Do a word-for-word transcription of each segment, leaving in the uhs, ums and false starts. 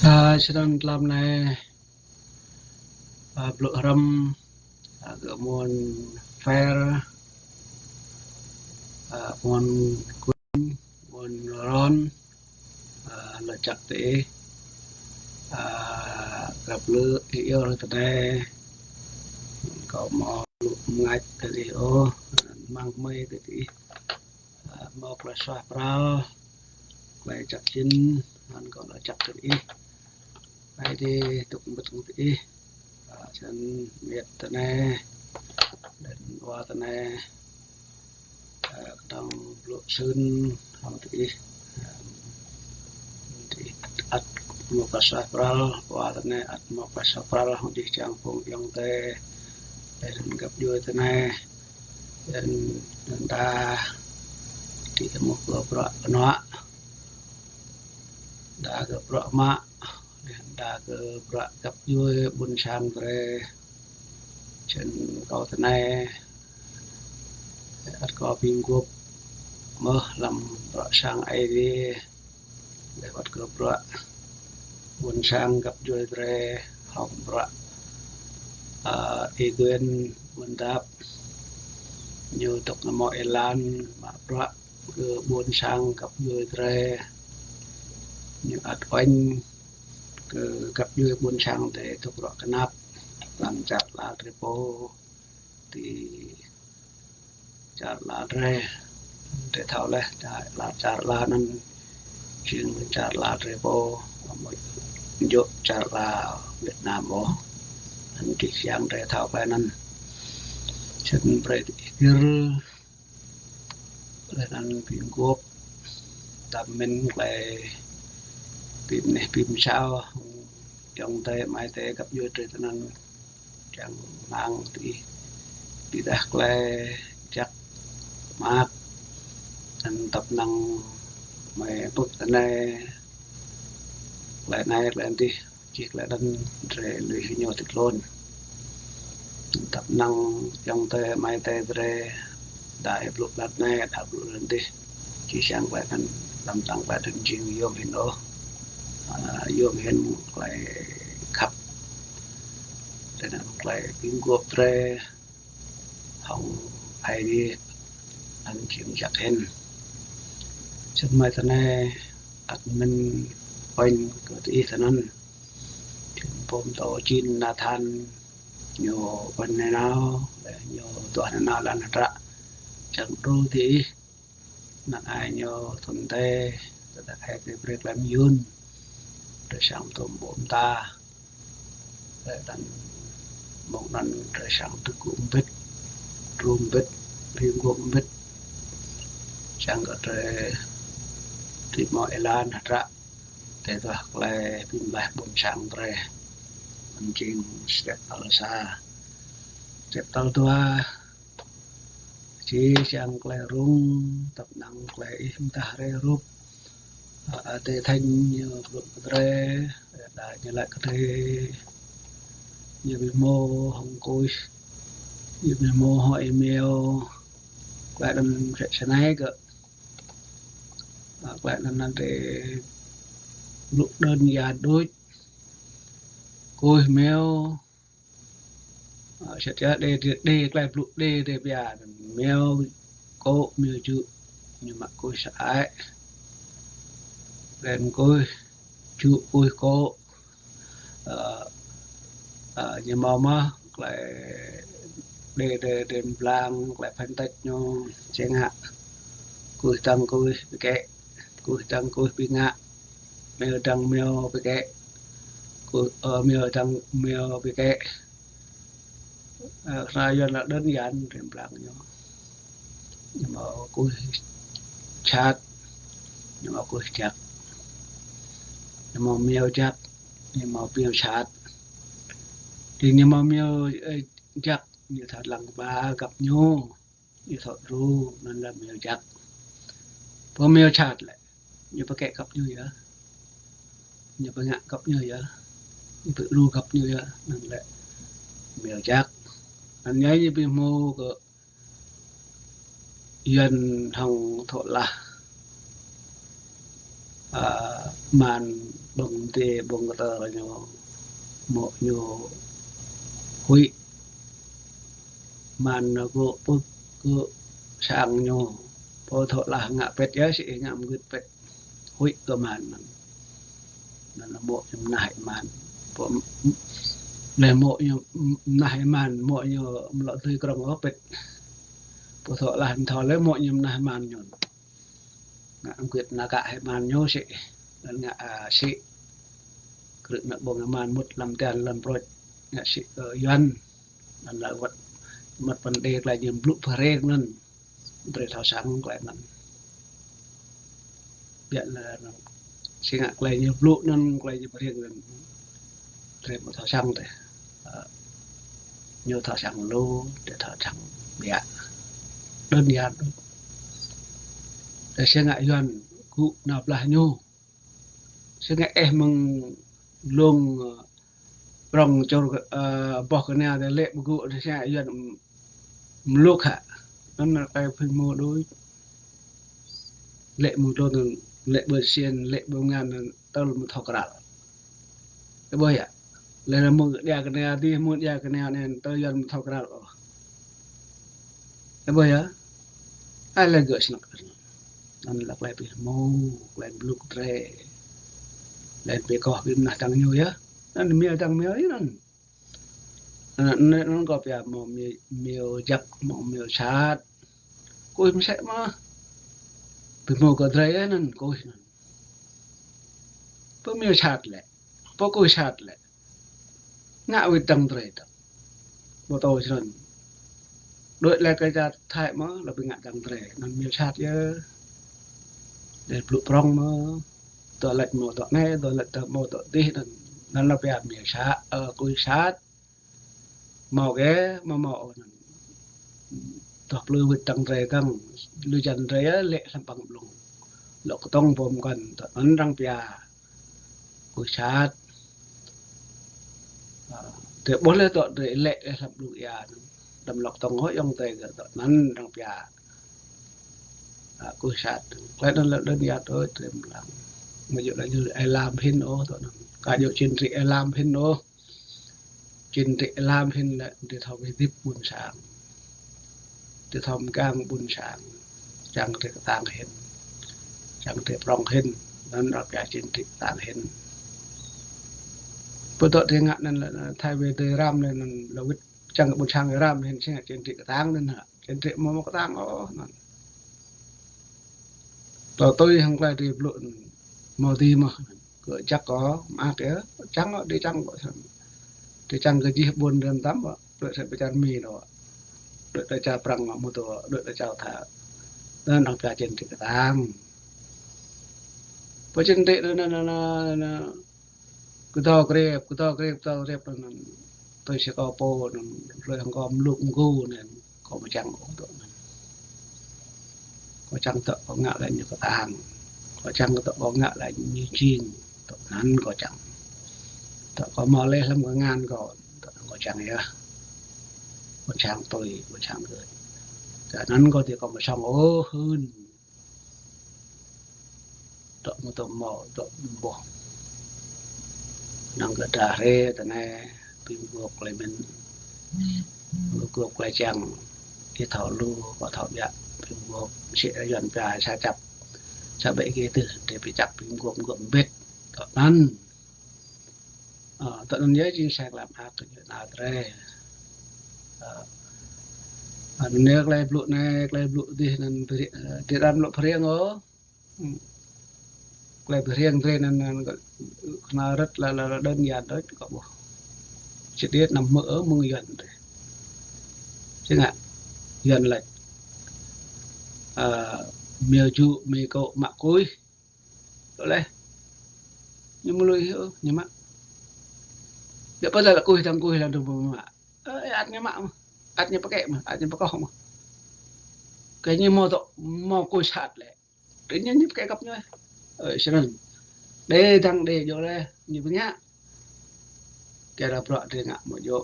A, snăn tlam anei, a, blŭ hrăm, a, kơ amuôn Fair, a, amuôn Kuñ, amuôn Ron, a, lač jăk diih, a, grăp blư̆ ih iêu tinei, kâo amâo blŭ mngač kơ diih ôh, mang hmei kơ diih, a, mâo klei suaih pral, klei jăk jĭn, anăn kâo lač jăk kơ diih. Aê Diê dôk mbĭt hŏng diih. A, snăn mĭt tinei, leh anăn wa tinei, a, knŏng blŭ snăn hŏng diih. A, diih ăt mâo klei suaih pral, wa tinei ăt mâo klei suaih pral hŏng jih jang phung ayŏng adei, leh anăn găp djuê tinei, leh anăn đa diih mâo kơ bruă knuă, đa kơ bruă mă, leh anăn đa kơ bruă găp djuê ƀuôn sang drei. Snăn kâo tinei ăt kâo bi mguôp mơh hlăm bruă sang Aê Diê, leh wăt kơ bruă ƀuôn sang găp djuê drei hŏng bruă, a, Y Duên Ƀuôn Dap. Ñu dôk amâo êlan mă bruă kơ ƀuôn sang găp djuê drei. Ñu ăt uêñ kơ găp djuê ƀuôn sang drei dôk ruă knap hlăm čar ala drei pô, ti čar ala drei. Drei thâo leh, čar ala, čar ala anăn jing čar ala drei pô, amâo djŏ čar ala Việt Nam ôh. Anăn jih jang drei thâo klei anăn. Snăn brei diih gĭr, leh anăn bi mguôp, tăm mĭn klei bi mneh bi msao, ayŏng adei amai adei găp djuê drei tinăn, čiăng mang diih bi êdah klei jăk mơak, anăn tăp năng mei pŭk tinei, klei anei klei dih, jih klei anăn drei lui hñô ti tluôn. Tăp năng ayŏng adei amai adei drei, đa ih blŭ lăn anei, đa blŭ lăn dih, jih jang klei anăn, tăm năng klei anăn jing yuôm hĭn ôh. A, yuôm hĭn klei khăp, leh anăn klei bi mguôp drei hŏng Aê Diê anăn jing jăk hĭn. Snăn mei tinei ăt mĭn uêñ kơ diih tinăn. Jing pô mtô čĭn Nathan ñu uêñ nanao, leh ñu duah nanao lăn hdră čiăng đru diih. Năng ai ñu thŭn dê, tơdah ai ti brei klei myun, drei srăng tuôm ƀô̆ mta. Leh anăn mông anăn drei srăng dôk gŭ mbĭt, đru mbĭt, bi mguôp mbĭt, čiăng kơ drei dưi mâo êlan hdră, tơdah klei bi mlaih ƀuôn sang drei. Anăn jing step tal sa. Step tal dua, jih jang klei rŭng, tăp năng klei ih mdah hriê rup. A, adei Thanh ñu blŭ kơ drei, đa ñu lač kơ drei, ñu bi hmô hŏng kuih, ñu bi hmô hŏng êmêo, klei anăn msĕ snei kơ. A, klei anăn anăn drei blŭ đơn giản đuč, kuih êmêo, a, sĭt ya đei, đei, đei klei blŭ đei, đei pia, êmêo kô̆, êmêo jŭ, ñu mă kuih sơăi. Leh anăn kuih jŭ, kuih kô̆. A, a, ñu mâo mơh klei đei, đei, đei mblang, klei phân tích ñu, čiăng ngă. Kuih dăng kuih bi kĕ, kuih dăng kuih bi ngă, êmêo dăng êmêo bi kĕ, kuih, ơ, êmêo dăng êmêo bi kĕ. Ơ, knhal Yuăn lač đơn giản, drei mblang ñu. Ñu mâo kuih jhat, ñu mâo kuih jăk. Ñu mâo êmêo jăk, ñu mâo êmêo jhat. Ti ñu mâo êmêo, ơ, jăk, ñu thâo dlăng ba găp ñu. Ñu thâo đru, anăn lĕ êmêo jăk. Pô êmêo jhat lĕ, ñu bi kĕ găp ñu yơh. Ñu bi ngă găp ñu yơh. Ñu bi đru găp ñu yơh. Anăn lĕ êmêo jăk. Anăn ñu bi hmô kơ Yuăn hŏng thâo lah, a, man Ƀơ̆ng mdê ƀơ̆ng ktơr ñu, mô̆ ñu huĭ. Man ñu gŭ pŭk gŭ sang ñu. Pô thâo lah ngă pĭt yơh, si ngă mgưt pĭt. Huĭ kơ man anăn. Anăn mô̆ ñu mnah êman. Pô m-, m-, leh mô̆ ñu m-, mnah êman, mô̆ ñu mlŏ dưi krŏng ôh pĭt. Pô thâo lah mthâo leh mô̆ ñu mnah êman ñu. Ngă mgưt na kă êman ñu si. Anăn ngă, a, si. Krư̆ nao ƀơ̆ng êman mŭt hlăm tian hlăm prôč. Ngă si, ơ, Yuăn. Anăn lŏ wăt, mŭt păn đê klei ñu blŭ pơhrêng anăn. Drei thâo săng klei anăn. Biă leh anăn. Si ngă klei ñu blŭ anăn, klei ñu pơhrêng anăn. Drei amâo thâo săng dih. Ơ, ñu thâo săng lu, drei thâo săng biă. Đơn giản thôi. Drei si ngă Yuăn gŭ nao blah ñu. Si ngă êh mơ̆ng lông, ơ, prŏng čŭr, ơ, boh knia dih lĕ ƀu gŭ dih si ngă Yuăn mluk hă. Anăn klei phim mô đuč. Lĕ mơ̆ng lông, lĕ ƀơ siên, lĕ ƀơ mngan, tơl mơ̆ng thâo kral. Ơ ƀuh yơh. Leh anăn mơ̆ng đia knia dih, mơ̆ng đia knia anei, tơl Yuăn mơ̆ng thâo kral ôh. Ơ ƀuh yơh. Ai leh gơ̆ snăk. Anăn leh klei phim mô, klei mluk drei. Leh bi koh bi mnah dăng ñu yơh. Anăn miêo dăng miêo yơh anăn. Anăn, anăn, anăn kâo pia mâo mi-, miêo jăk, mâo miêo sat. Kuih msĕ mơh. Bi mâo kơ drei anăn kuih anăn. Pô miêo sat lĕ. Pô kuih sat lĕ. Ngă wĭt dăng drei dơ̆ng. Ƀu tâo snăn. Đuĕ leh kơ čar Thái mơh, leh bi ngă dăng drei. Anăn miêo sat yơh. Drei blŭ prŏng mơh. Dŏ lač mâo dŏ anei, dŏ lač dŏ mâo dŏ dih anăn. Anăn leh pia miêo sat, ơ, kuih sat. Mâo kơ, mâo mâo anăn. Dôk plư wĭt dăng drei dơ̆ng, lu jăn drei lĕ hlăm ƀăng blŭng. Lŏ ktŏng pô mkăn, dŏ anăn arăng pia. Kuih sat. Ơ, drei ƀuh leh dŏ drei lĕ leh hlăm blŭng êa anăn. Đăm lŏ ktŏng hŏ ayŏng adei gơ̆ dŏ anăn arăng pia. Ơ, kuih sat. Klei anăn leh đơn giản thôi, drei mlăng. Mâo djŏ leh ñu ai lam hĭn ôh, dŏ anăn. Ka djŏ chiến trị ai lam hĭn ôh. Chiến trị êlam hĭn lĕ, drei thâo bi hdĭp ƀuôn sang. Drei thâo mgang ƀuôn sang. Čiăng drei ktang hĭn. Čiăng drei prŏng hĭn. Anăn arăng pia chiến trị ktang hĭn. Pơ dŏ drei ngă anăn lĕ, thay vì drei răm leh anăn leh wĭt čiăng ƀuôn sang răm hĭn si ngă chiến trị ktang anăn hă. Chiến trị amâo mâo ktang ôh anăn. Tơ tui hŏng klei drei blŭ anăn. Mâo dih mơh. Kơ jăk kơ, mơak yơh, čiăng kơ, drei čiăng kơ. Drei čiăng kơ jih ƀuôn drei mtam kơ, đuĕ sa bi čar Mi dôk. Đuĕ sa čar Prăng mơh dôk, đuĕ sa čar Tha. Anăn arăng pia chiến trị ktang. Pơ chiến trị anăn, anăn, anăn, anăn. Kdâo kriêp, kdâo kriêp, kdâo kriêp anăn. Tui si kâo pô anăn, hruê hŏng kâo mluk mgu anăn. Kâo amâo čiăng ôh dŏ anăn. Kâo čiăng dŏ kâo ngă leh ñu ktang. Kâo čiăng dŏ kâo ngă leh ñu jing. Dŏ anăn kâo čiăng. Dŏ kâo mâo leh hlăm kngan kâo. Dŏ anăn kâo čiăng yơh. Kâo čiăng tui, kâo čiăng gơ̆. Dŏ anăn kâo ti kâo amâo sŏng ôh hưn. Dŏ mtô mâo, dŏ mboh. Năng kơ drei hriê tinei, bi mguôp klei mĭn. Bi mguôp klei čiăng. Ih thâo lu, kâo thâo ƀiă, bi mguôp, si Yuăn pia sa čăp. Sa ƀĕ kơ tih, drei bi čăp, bi mguôp, mguôp mbĭt. Dŏ anăn. Ơ, dŏ anăn yơh jing sa klei mơak kơ ñu nao drei. Ơ, anăn klei blŭ anei, klei blŭ dih anăn bi-, ơ, drei đăm lŏ pơhriêng ôh. Hmm. Klei pơhriêng drei anăn, anăn kơ, knhal rơ̆t leh, leh, leh đơn giản đôč kơ ƀuh. Chi tiết anăn mơ̆ ơ mơ̆ng Yuăn drei. Si ngă Yuăn lač. Ơ, miêo jŭ, miêo kô̆, mă kuih. Dŏ leh. Ñu mlui hĕ, ñu mă. Djŏ pơ tơlơi kuih dăng kuih lăn dơ̆ng mă. Ơ, ăt ñu mă mơh. Ăt ñu pơkĕ mơh, ăt ñu pơkoh mơh. Kơ ñu mâo dŏ, mâo kuih sat leh. Drei ñu, ñu pơkĕ kăp ñu. Ơ, snăn. Đei dăng đei djŏ leh, ñu bi ngă. Kơ ară bruă drei ngă amâo djŏ.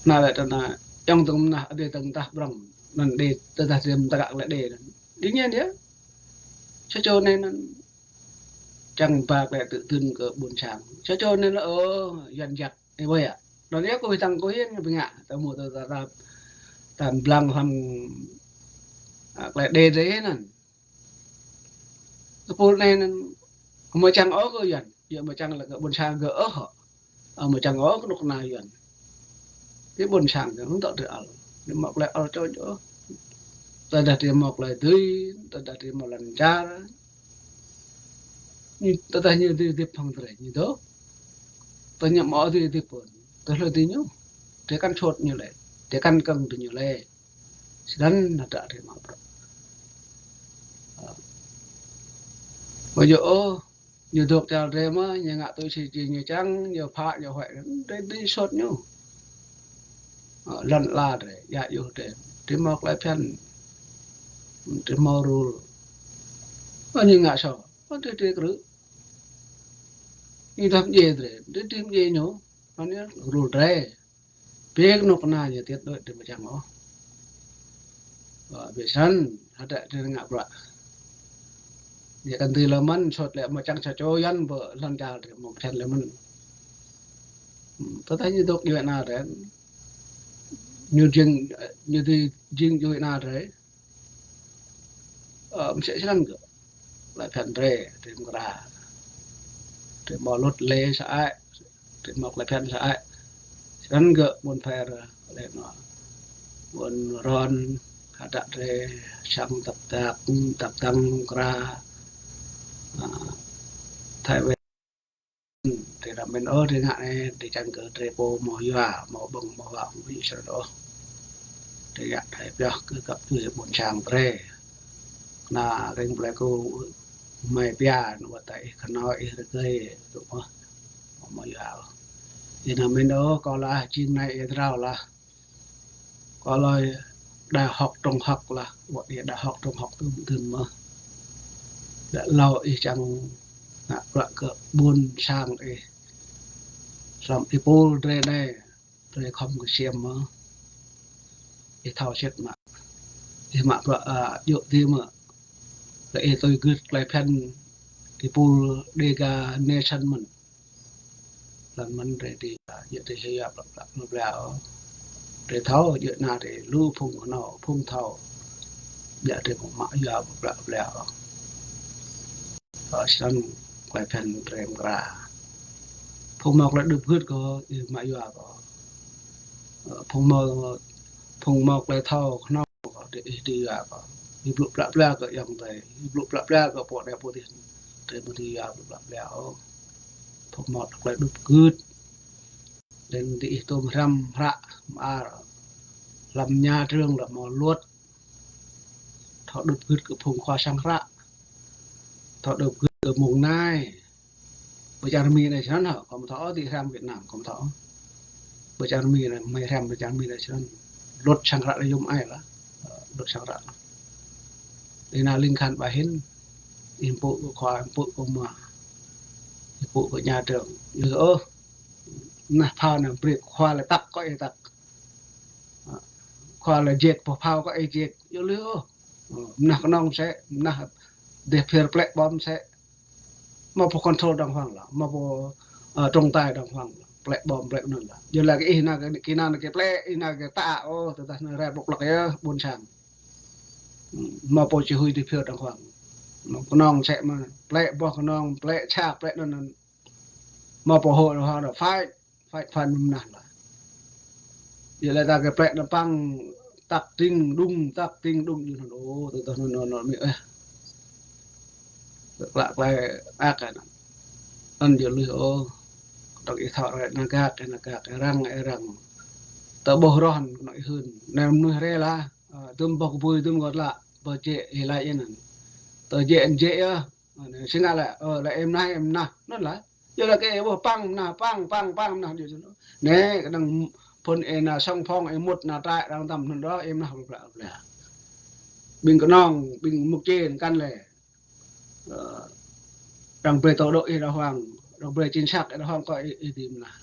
Anăn lĕ tơdah ayŏng dơ̆ng mnah, adei dơ̆ng mtah brŏng. Anăn đei, tơdah drei mtah kơ leh đei anăn. Đương nhiên yơh. Sa čô anei anăn Čiăng ba klei tŭ dưn kơ ƀuôn sang. Sa čô anăn, ơ, Yuăn jăk. Ơ, ƀuh yơh. Anăn yơh kâo htang kâo hĭn ñu bi ngă. Ta mâo ta, ta, ta, ta mblang hlăm, a, klei đê drei anăn. Kơ pôl anei anăn, amâo čiăng ôh kơ Yuăn. Yơh amâo čiăng leh kơ ƀuôn sang gơ̆ ôh. Amâo čiăng ôh knŭk kna Yuăn. Ti ƀuôn sang gơ̆ hŏng tŏ drei ăl. Drei mâo klei ăl čô čô. Tơdah drei mâo klei dưi, tơdah drei mâo lăn čar. Ñu, tơdah ñu dưi hdĭp hŏng drei ñu dôk. Tơdah ñu mâo dưi hdĭp pô. Tơdah hlei dưi ñu. Drei kăn sôt ñu lĕ. Drei kăn kơ̆ng drei ñu lĕ. Snăn hdră drei mă bruă. Ơ. Ƀu djŏ ôh, ñu dôk čar drei mơh, ñu ngă tui si ñu čiăng, ñu phă, ñu huĕ, drei, drei sôt ñu. Ơ, lăn ala drei, ya yuh drei, drei mâo klei bhiăn, drei mâo rul. Ơ, ñu ngă soh, ơ, drei, drei krư̆. Ñu dah mdjiê drei, drei, drei mdjiê ñu, anăn rul drei. Bi knŭk kna ñu tiết đuĕ drei mâo čiăng ôh. Ơ, bi snăn, hdră drei ngă bruă. Ñu kăn dưi leh mơ̆n, sôt leh mâo čiăng sa čô Yuăn ƀơ lăn čar drei mâo bhiăn leh mơ̆n. Hmm, tơdah ñu dôk djuê ana drei. Ñu jing, ñu dưi jing djuê ana drei. Ơ, msĕ snăn kơ. Klei bhiăn drei, drei mkra. Drei mâo luật lệ sơăi, drei mâo klei bhiăn sơăi. Snăn kơ ƀuôn Pher, leh anăn ƀuôn Ron, hdră drei, sang tăp dak, tăp dăng mkra. A, Thái Wen. Drei dah mĭn ôh, drei ngă anei, drei čiăng kơ drei pô mâo yua, mâo ƀơ̆ng, mâo huă, mâo ih srăng ôh. Drei ngă drei pioh kơ găp djuê ƀuôn sang drei. Kna rĭng blei kơ hmei pia, nŭ wăt ih khnâo ih rơgơi, tŭ mơh, mâo yua. Ih dah mĭn ôh, kâo lah, jing anei ih drao lah. Kâo lŏ đại học trung học lah, wăt ih đại học trung học tŭ dưn mơh. Leh lŏ ih čiăng ngă bruă kơ ƀuôn sang ih. Hlăm êpul drei anei, drei khŏm ksiêm mơh. Ih thâo sĭt mă. Ih mă bruă, a, djŏ dih mơh. Leh ih tui gưt klei bhiăn êpul Dega Nation mơ̆n. Lăn mơ̆n drei ti, a, djŏ drei hia blă blă blă blă ôh. Drei thâo, djŏ ana drei lu phung knhâo, phung thâo. Djŏ drei mâo mă yua blă blă ôh. Ơ, snăn klei bhiăn drei mkra. Phung mâo klei đup gưt kơ, ih mă yua kơ. Ơ, phung mâo, phung mâo klei thâo knhâo kơ, drei ih dưi yua kơ. Ih blŭ blă blă kơ ayŏng adei, ih blŭ blă blă kơ pô anei pô dih. Drei mâo dưi yua blŭ blă blă ôh. Phung mâo klei đup gưt. Leh anăn diih tuôm hriăm hră mơar. Hlăm nhà trường leh mâo luật. Thâo đup gưt kơ phung khua sang hră. Thâo đup gưt kơ mông nai. Ƀơ čar Mi anei snăn hŏ, kâo amâo thâo ôh ti hriăm Việt Nam, kâo amâo thâo. Ƀơ čar Mi anei, hmei hriăm ƀơ čar Mi anei snăn. Luật sang hră anei yuôm ai lah. Ơ, luật sang hră. Ih nao ling kahan ƀai hĭn. Ih mpŭ kơ khua, mpŭ kơ ama. Ih mpŭ kơ nhà trường. Yua ôh. Mnah phao nao brei khua leh tăk kơ ih tăk. Khua leh jek boh phao kơ ih jek. Yua leh ôh. Ơ, mnah knŏng msĕ, mnah deh phiơr plĕ bom msĕ. Mâo pô control đàng hoàng lah, mâo pô, ơ, trọng tài đàng hoàng lah, plĕ bom plĕ anăn lah. Yua leh kơ ih nao kơ, kơ nao kơ plĕ, ih nao kơ ta, ôh, tơdah nao rai blŏk blăk yơh, ƀuôn sang. Hmm, mâo pô chỉ huy deh phiơr đàng hoàng. Knŏng msĕ mơh, plĕ boh knŏng, plĕ čhă, plĕ anăn, anăn. Mâo pô hŏ đàng hoàng lah, phải, phải, phải mnah lah. Yua leh ta kơ plĕ anăn păng, tăk ting đung, tăk ting đung, yua anăn, ôh, tơdah anăn, anăn, anăn, mĭ, ơ. Klă klei ak anăn. Anăn yua leh, ôh. Tơdah ih thâo rei, nao gak, nao gak, răng, răng. Tơ ƀuh roh, knŏng ih hưn. Anei mnuih rei lah, ơ, tŭm boh kbưi, tŭm gŏt lah, boh jĕ, ih lač anăn. Tơ jĕ, jĕ yơh. Ơ, anei, si ngă leh, ơ, leh ih mnah, ih mnah. Anăn lah. Yua leh kơ ih ƀuh păng mnah, păng, păng, păng mnah, yua anăn. Anei, knŏng phŭn ih nao sŏng phŏng, ih mŭt nao trại, arăng tăm anăn dôk, ih mnah blă blă. Ƀĭng knŏng, ƀĭng mŭk čê, kăn leh. Ơ, arăng brei tơ dôk ih đàng hoàng, arăng brei chính xác ih đàng hoàng kơ ih, ih dưi mnah.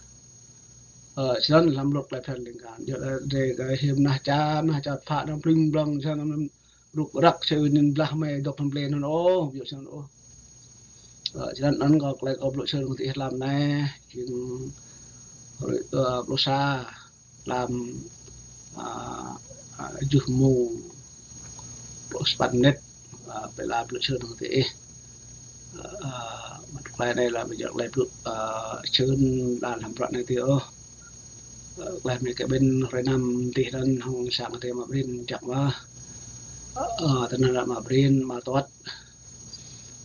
Ơ, snăn hlăm luật klei bhiăn ling kahan. Yua leh drei kơ ih mnah ča, mnah ča phă, arăng pling blŏng, snăn anăn rŭk răk, sui nin blah mei, dôk hlăm plei anăn, ôh, yua snăn, ôh. Ơ, snăn anăn kâo klei kâo blŭ sơr kơ diih hlăm anei, jing hruê, ơ, pluh sa hlăm, ơ, ơ, kjuh mmông pluh sa păn mnĭt, ơ, bi lač blŭ sơr kơ diih. Ơ, ơ, mă klei anei lač bi jăk klei blŭ, ơ, sơr đa hlăm bruă anei ti ôh. Ơ, klei mơ̆ng kƀĭn hruê năm dih anăn hŏng sang ti Ama Brin jăk mơh. Ơ, ơ, tinăn Ama Brin, Ama Tuăt.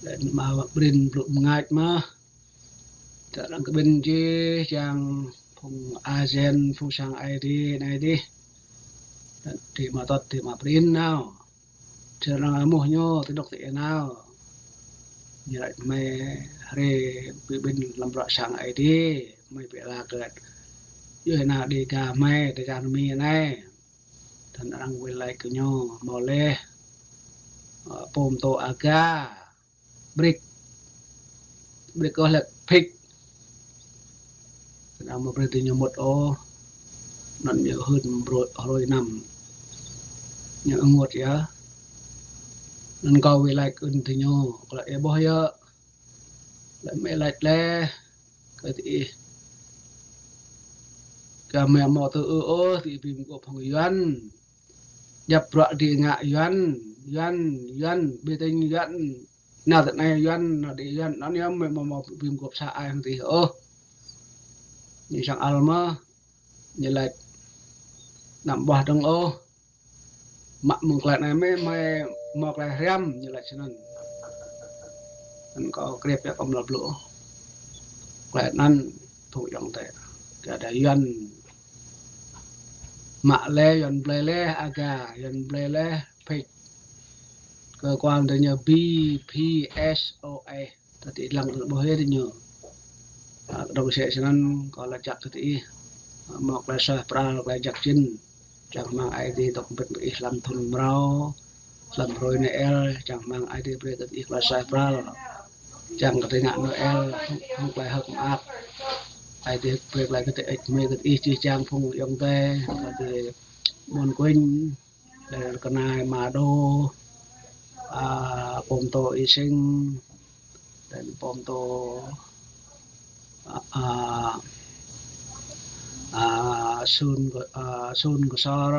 Leh Ama Brin blŭ mngač mơh. Ti arăng kƀĭn jih jang phung ajen, phung sang Aê Diê anei dih. Leh ti Ama Tuăt, ti Ama Brin nao. Ti arăng amuh ñu, ti dôk ti nao. Ñu lač hmei hriê bi kƀĭn hlăm bruă sang Aê Diê, hmei bi ala kơ yua nao Dega hmei, Dega Mi anei. Tinăn arăng wĭt lač kơ ñu mâo leh, ơ, pô mtô Aga, Brik. Brik kơ lĕ Phik. Tinăn Ama Brin diñu mŭt ôh. Anăn ñu hưn brô-, hruê năm. Ñu ênguôt yơh. Anăn kâo wĭt lač kơ diñu, kâo lač ih ƀuh yơh. Leh hmei lač leh kơ diih, kơ hmei amâo tŭ ư ôh diih bi mguôp hŏng Yuăn. Djăp bruă diih ngă Yuăn, Yuăn, Yuăn, bi tĭng Yuăn. Nao ti anei Yuăn, nao ti Yuăn, anăn yơh hmei amâo mâo bi mguôp sa ai hŏng diih ôh. Ñu srăng ăl mơh, ñu lač đăm ƀuah dơ̆ng ôh. Mă mơ̆ng klei anei mơh hmei mâo klei hriăm, ñu lač snăn. Anăn kâo kriêp yơh kâo amâo lŏ blŭ ôh. Klei anăn phung ayŏng adei. Kyuadah Yuăn mă leh, Yuăn blei leh Aga, Yuăn blei leh Phik. Cơ quan diñu B P S O S. Tơ diih dlăng ƀuh yơh diñu. Ơ, kdơ̆ng msĕ snăn kâo lač jăk kơ diih. Ơ, mâo klei suaih pral, klei jăk jĭn. Čang hmăng Aê Diê dôk mbĭt kơ ih hlăm thŭn mrâo, hlăm hruê Noel, čang hmăng Aê Diê brei kơ diih klei suaih pral. Čiăng kơ diih ngă Noel hŏng klei hơ̆k mơak. Aê Diê brei klei kdơ̆ng hmei kơ diih jih jang phung ayŏng adei, kơ diih ƀuôn Kuñ, leh anăn kơ nai Ama Đô, a, pô mtô Y Sing, leh anăn pô mtô, a, a, a, Sun, a, Sun Ksor,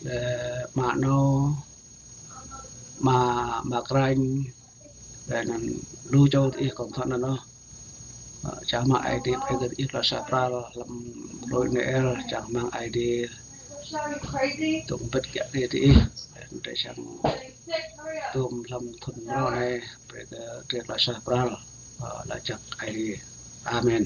leh Ama Nô, Ama, Ama Kranh, leh anăn lu čô diih kâo amâo thâo anăn ôh. Ơ, čang hmăng Aê Diê brei kơ diih klei suaih pral hlăm hruê Noel, čang hmăng Aê Diê dôk mbĭt kơ diih, diih. Leh anăn drei srăng tuôm hlăm thŭn mrâo anei, brei kơ drei klei suaih pral. Ơ, lač jăk Aê Diê. Amen.